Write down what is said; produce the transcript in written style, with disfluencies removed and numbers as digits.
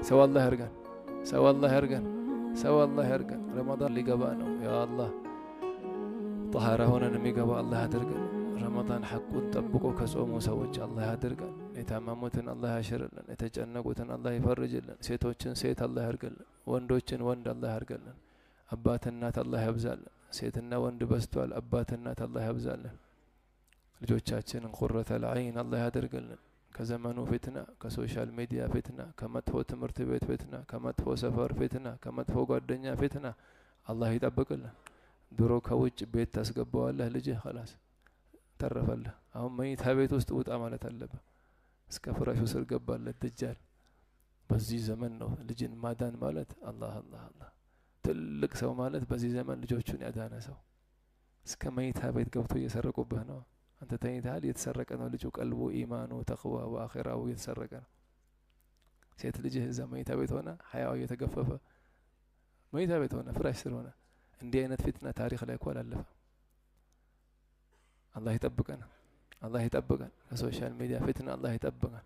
ሰው አላህ ያርገን። ሰው አላህ ያርገን። ሰው አላህ ያርገን። ረመዳን ሊገባ ነው። ያ አላህ፣ ጠሃራ ሆነን የሚገባ አላህ ያድርገን። ረመዳን ሐቁን ጠብቆ ከጾሙ ሰዎች አላህ ያድርገን። የታመሙትን አላህ ያሽርልን። የተጨነቁትን አላህ ይፈርጅልን። ሴቶችን ሴት አላህ ያርግልን። ወንዶችን ወንድ አላህ ያርግልን። አባት እናት አላህ ያብዛልን። ሴትና ወንድ በዝቷል። አባት እናት አላህ ያብዛልን። ልጆቻችንን ቁረተል ዐይን አላህ ያደርግልን። ከዘመኑ ፊትና፣ ከ social media ፊትና፣ ከመጥፎ ትምህርት ቤት ፊትና፣ ከመጥፎ ሰፈር ፊትና፣ ከመጥፎ ጓደኛ ፊትና አላህ ይጠብቅልን። ድሮ ከውጭ ቤት ታስገባዋለህ ልጅህ፣ ኸላስ ተረፈልህ። አሁን መኝታ ቤት ውስጥ ውጣ ማለት አለብህ። እስከ ፍራሹ ስር ገባለት ደጃል። በዚህ ዘመን ነው ልጅን ማዳን ማለት። አላህ አላህ አላህ። ትልቅ ሰው ማለት በዚህ ዘመን ልጆቹን ያዳነ ሰው። እስከ መኝታ ቤት ገብቶ እየሰረቁብህ ነው። አንተ ተኝተሃል፣ እየተሰረቀ ነው ልጁ። ቀልቡ፣ ኢማኑ፣ ተቅዋው፣ አኺራው እየተሰረቀ ነው። ሴት ልጅህ እዛ መኝታ ቤት ሆነ ሀያው እየተገፈፈ፣ መኝታ ቤት ሆነ ፍራሽ ስር ሆነ። እንዲህ አይነት ፊትና ታሪክ ላይ እኮ አላለፈም። አላህ ይጠብቀን፣ አላህ ይጠብቀን ከ social media ፊትና አላህ ይጠብቀን።